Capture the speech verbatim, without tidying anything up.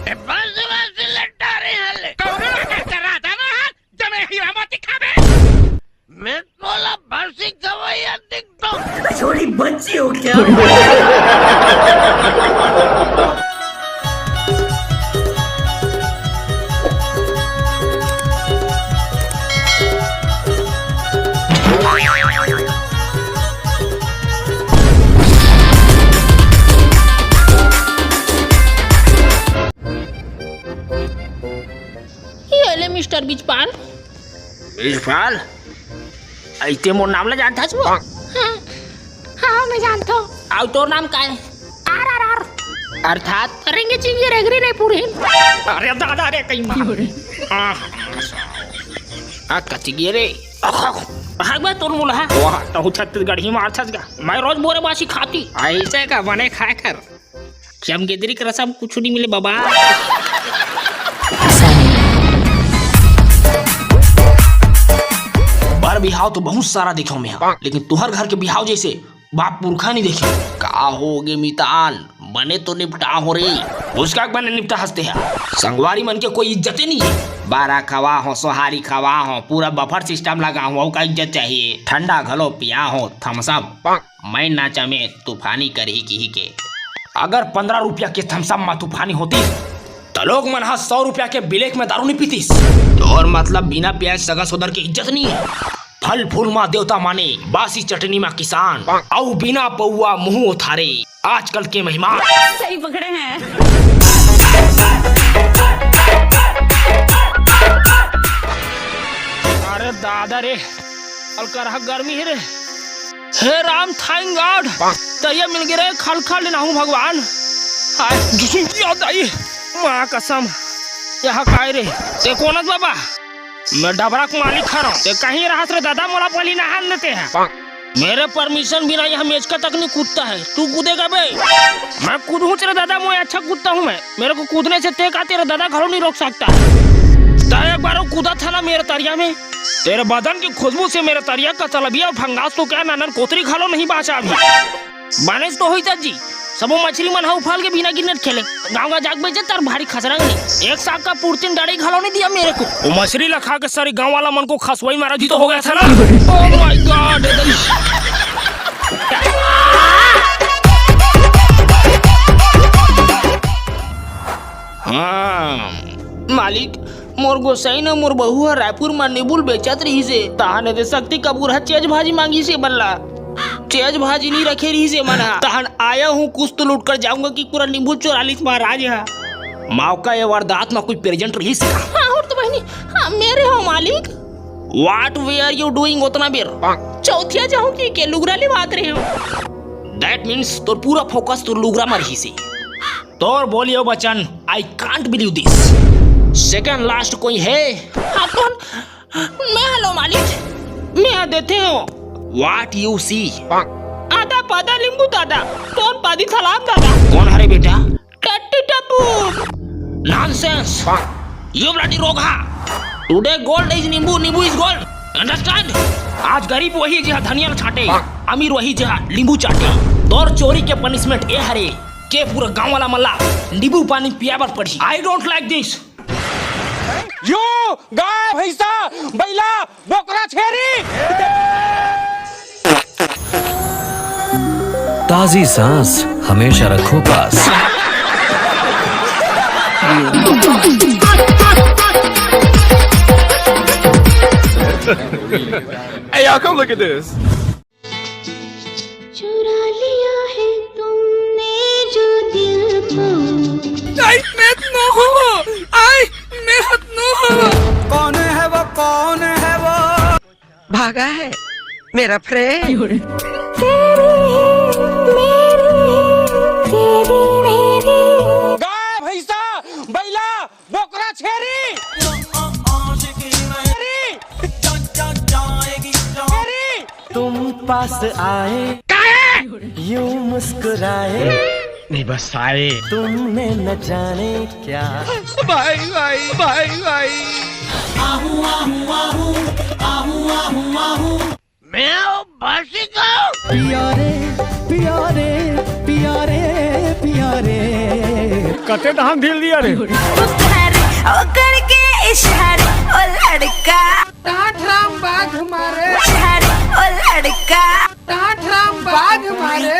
ए, बस, बस, लट्टा रे हल्ले। कौन लट्टा? राधा मोहन, जमे हीरा मोती खाबे। मैं तोला भरसी गवैया दिखता हूँ। छोटी बच्ची हो क्या? ये ले मिस्टर बिजपाल। बिजपाल? अइसे मोर नाम ला जानथस वो? हाँ, हाँ, मैं जानथों। अउ तोर नाम का हे? आर आर आर। अर्थात? रेंगे चिंगे रेगरी नहीं पूरी। अरे दादा रे, कहीं मार। आह, आ, कति गे रे? भाग बे तोर मुलहा। वाह, तहु छत्तीसगढ़ी मारथस गा। मैं रोज बोरे बासी खाती। अइसे का बने खाए कर। चमगेदरी के रसम कुछ नहीं मिले बाबा। बर बिहाव तो बहुत सारा देखे हँव मैं, लेकिन तुहर घर के बिहाव जइसे बाप पुरखा नहीं देखे। का होगे मितान, बने तो निपटा हो रे। उसका बने निपटा हँसते हैं। संगवारी मन के कोई इज्जते नहीं है। बारा खवा हो, सोहारी खवा हो, पूरा बफर सिस्टम लगा हो, अउ का इज्जत चाहिए? ठंडा घलो पिया हो, थम्सअप। मैं नाचा में तूफानी करही किही के। अगर पंद्रह रुपया के थम्सअप म तूफानी होतिस, त लोग मन ह सौ रुपया के ब्लैक में दारू नहीं पीतिस। तोर मतलब बिना प्याज सगा सोदर के इज्जत नहीं है। फल फूल म देवता माने, बासी चटनी म किसान, अउ बिना पौवा मुंह उथारे आजकल के मेहमान। सही पकड़े हैं। अरे दादा रे, अलकरहा गर्मी हे रे। हे राम, thank God, तरिया मिल गे रे, खल खल लेना हूँ भगवान। हाय, जुसुम की याद आई, माँ कसम, यहाँ काय रे? ते कोन हस बाबा? मैं डबरा के मालिक हरौं, ते कहीं रहत रे दादा, मोला पहली नहान देते हैं। मेरे परमिशन बिना यहाँ मेचका तक नहीं कूदता है, तू कूदेगा बे? मैं कूदहूँ रे दादा, मैं अच्छा कूदता हूँ मैं। मेरे को कूदने से ते का तेरा दादा घरों नहीं रोक सकता। त एक बार वो कूदा था ना मेरे तरिया में, तेरे बदन की खुशबू से मेरे तरिया का तलबिया और फंगास तो क्या ननन कोतरी घलो नहीं बाचा अभी। बारिश तो होई जी, सबो मछली मन हा उफाल के बिना गिरने खेले। गाँव का जाग बेचे तार भारी खसरंग ने एक साग का पुरतिन डाड़ी घलो नहीं दिया मेरे को। वो मछली ला खा के सारी गाँव वाला मन को खसवाई मारा जी तो हो गया था ना। Oh my God। हाँ, मालिक, मोर गोसाई न मोर बहू ह रायपुर म नींबू ल बेचत रिहिस हे। तहाने ते शक्ति कपूर ह चेज भाजी मांगिस हे बल्ला। चेज भाजी नी रखे रिहिस हे मन ह। तहन आया हूँ, कुछ तो लूट कर जाऊंगा कि पूरा नींबू चोरा लिस महाराज ह। मौका ये वारदात म कोई प्रेजेंट रिहिस हे का? हाँ, और तो बहिनी, हाँ, मेरे हो मालिक। What were you doing ओतना बेर? चौथिया जाहूँ कि के लुगरा लेवात रहे हो। That means तोर पूरा फोकस तोर लुगरा म रिहिस हे। तोर बोलियो बचन, I can't believe this। Second last कोई है? हाँ, कौन? मैं हलो मालिक, मैं देते हो। What you see? आदा पादा नींबू दादा, कौन पादी सलाम दादा? कौन हरे बेटा? टट्टी Tappu. Nonsense। You bloody रोगहा। Today gold is नींबू, नींबू is gold। Understand? आज गरीब वही जेहा धनिया ल छांटे, अमीर वही जेहा नींबू चाटे। तोर चोरी के punishment ए हरे के पूरा गांव वाला मन ला नींबू पानी पिया बर पड़ही। I don't like this। You गाय, भैंसा, बैला, बोकरा, छेरी। ताजी सांस हमेशा रखो पास। Hey, y'all, come look at this. चुरा लिया है तुमने जो दिल को। आई, मैं तो नो हो। आई, मैं हत नो हो। कौन है वो, कौन है वो? भागा है मेरा फ्रेंड। तेरी है मेरी, तेरी मेरी। गाय, भैंसा, बैला, बोकरा, छेरी। छेरी। छेरी। तुम पास आए, यूं मुस्कुराए। नहीं, बस आए। तुमने न जाने क्या। भाई, भाई, भाई, भाई। मैं हूँ भाषिका। पिया रे, पिया रे, पिया रे, पिया। कते धान ढील दिया रे। पुकारे, ओ करके इशारे, ओ लड़का। टाठ राम बाघ मारे। इशारे, ओ लड़का। टाठ राम बाघ मारे।